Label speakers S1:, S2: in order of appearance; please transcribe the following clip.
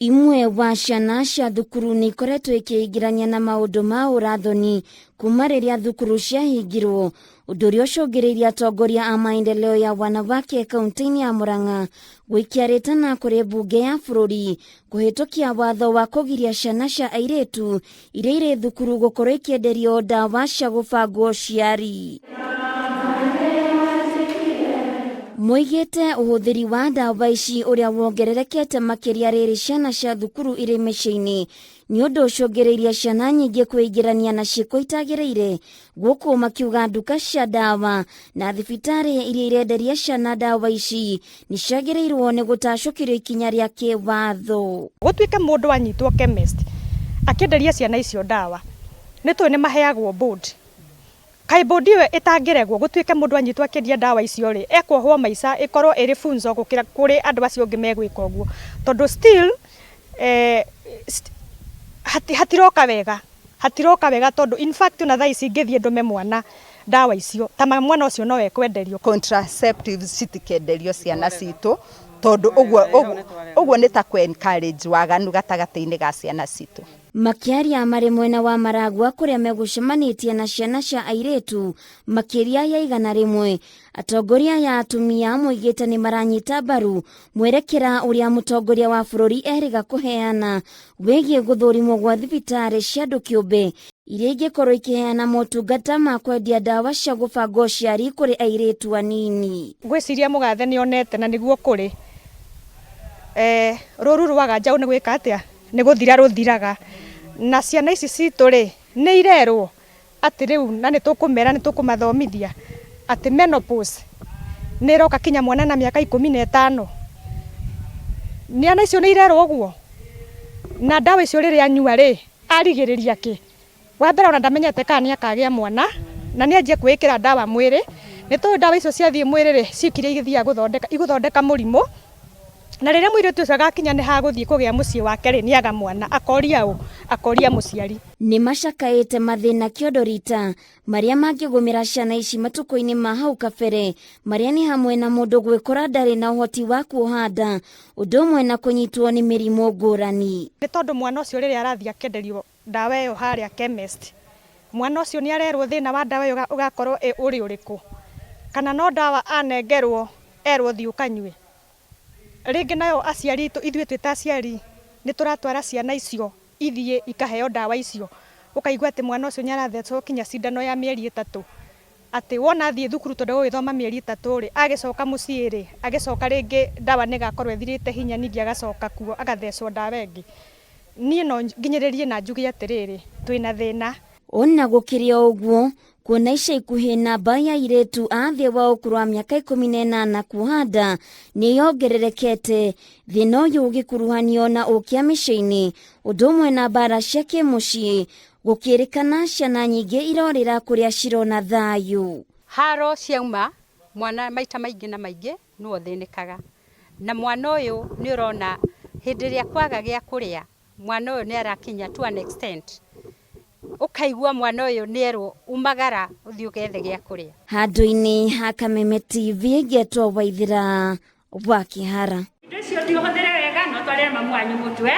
S1: Imwe wa ciana cia thukuru nĩ ikoretwo ikĩingĩrania na maũndũ ma ũrathoni kuma rĩrĩa thukuru ciahingirwo, ũndũ ũrĩa ũcũngĩrĩirie atongoria a maendeleo ya wanawake kaunti-inĩ ya Murang'a gũikia rĩtana kũrĩ mbunge ya bũrũri kũhĩtũkia watho wa kũgiria ciana cia airĩtu iria irĩ thukuru gũkorwo ikĩenderio ndawa cia gũbangwo ũciari. Moigĩte ũhũthĩri wa ndawa ici ũrĩa wongererekete makĩria rĩrĩ ciana cia thukuru irĩ mĩciĩ-inĩ nĩ ũndũ ũcũngĩrĩirie ciana nyingĩ kwĩingĩrania na ciĩko itagĩrĩire, gũkũ makiuga nduka cia ndawa na thibitarĩ iria irenderia ciana ndawa ici nĩ ciagĩrĩirwo nĩ gũtacũkĩrio ikinya rĩa kĩwatho.
S2: Gũtuĩke mũndũ anyitwo chemist akĩenderia ciana icio ndawa, nĩ tũĩ nĩ maheagwo board. Kaĩ board ĩyo ĩtangĩregwo gũtuĩke mũndũ anyitwo akĩendia ndawa icio rĩ, ekuohwo maica ĩkorwo ĩrĩ funzo gũkĩra kũrĩ andũ acio angĩ megwĩka ũguo. Tondũ still hatiroka wega, hatiroka wega tondũ in fact ona thaa ici ingĩthiĩ ndũme mwana ndawa icio, ta mwana ũcio no ekwenderio.
S3: Contraceptives citikenderio ciana citũ tondũ ũguo nĩ ta kũ encourage waganu gatagatĩ-inĩ ga ciana citũ.
S1: Makĩaria marĩ mwena wa Maragua kũrĩa megũcemanĩtie na ciana cia airĩtu makĩria ya 100, atongoria aya atumia moigĩte nĩ maranyita mbaru mwerekera ũrĩa mũtongoria wa bũrũri erĩga kũheana wĩgiĩ gũthũrimwo gwa thibitarĩ cia andũ kĩũmbe iria ingĩkorwo ikĩheana motungata ma kwendia ndawa cia gũbanga ũciari kũrĩ airĩtu anini.
S2: Ngwĩciria mũgathe nĩ onete na nĩguo kũrĩ. Rũru rwaga njaũ nĩ gwĩka atĩa? Nĩ gũthira rũthiraga. Na ciana ici citũ rĩ, nĩ irerwo atĩ rĩu na nĩ tũkũmera nĩ tũkũmathomithia atĩ menopause nĩ ĩroka kinya mwana na mĩaka 15. Ciana icio nĩ irerwo ũguo? Na ndawa icio rĩrĩa anyua rĩ, arigĩrĩria kĩ? Wa mbere ona ndamenyete kana nĩ akagĩa mwana, na nĩ anjie kwĩĩkĩra ndawa mwĩrĩ, nĩ tũĩ ndawa icio ciathiĩ mwĩrĩ rĩ, cikiria igĩthiaga gũthondeka, igũthondeka mũrimũ, na rĩrĩa mũirĩtu ũcio agakinya nĩ hagũthiĩ kũgĩa mũciĩ wake rĩ, nĩ aga mwana, akoria ũ? Akoria mũciari.
S1: Nĩ macakaĩte mathĩna kĩondo rita marĩa mangĩgũmĩra ciana ici matukũ-inĩ ma hau kabere, marĩa nĩ hamwe na mũndũ gwĩkora ndarĩ na ũhoti wa kuoha nda, ũndũ ũmwe na kũnyitwo nĩ mĩrimũ ngũrani.
S2: Nĩ tondũ mwana ũcio rĩrĩa arathiĩ akenderio ndawa ĩyo harĩa chemist, mwana ũcio nĩ arerwo thĩna wa ndawa ĩyo ũgakorwo ũrĩ ũrĩkũ, kana no ndawa anengerwo erwo thiĩ ũkanyue. Rĩngĩ nayo aciari ithuĩ twĩ ta aciari nĩ tũratwara ciana icio ithiĩ ikaheo ndawa icio, ũkaigua atĩ mwana ũcio nĩ arathecwo kinya cindano ya mĩeri 3, atĩ wona athiĩ thukuru tondũ egũgĩthoma mĩeri 3 rĩ, agĩcoka mũciĩ rĩ, agĩcoka rĩngĩ ndawa nĩ ĩgakorwo ĩthirĩte hinya ningĩ agacoka kuo agathecwo ndawa ĩngĩ. Niĩ no nginyĩrĩrie na njuge atĩrĩrĩ, twĩna thĩna.
S1: Ona gũkĩrĩ o ũguo, kuona ica ikuhĩ namba ya airĩtu a thĩ wa ũkũrũ wa mĩaka 18 kuoha nda nĩ yongererekete, thĩna ũyũ ũgĩkuruhanio na ũkia mĩciĩ-inĩ, ũndũ ũmwe na mbara cia kĩmũciĩ, gũkĩrĩkana ciana nyingĩ irorĩra kũrĩa cirona thayũ.
S4: Haro ciauma mwana maita maingĩ na maingĩ nĩwe ũthĩnĩkaga, na mwana ũyũ nĩ ũrona hĩndĩ ĩrĩa kwaga gĩa kũrĩa mwana ũyũ nĩ arakinya to an extent ũkaigua mwana ũyũ nĩ erwo umagara ũthiĩ ũgethe gĩa kũrĩa.
S1: Handũ-inĩ ha Kameme TV ngetwo Waithĩra wa Kĩhara.
S5: Indo icio ũthiĩ ũhũthĩre wega na ũtwarĩre mamu wanyu mũtwe.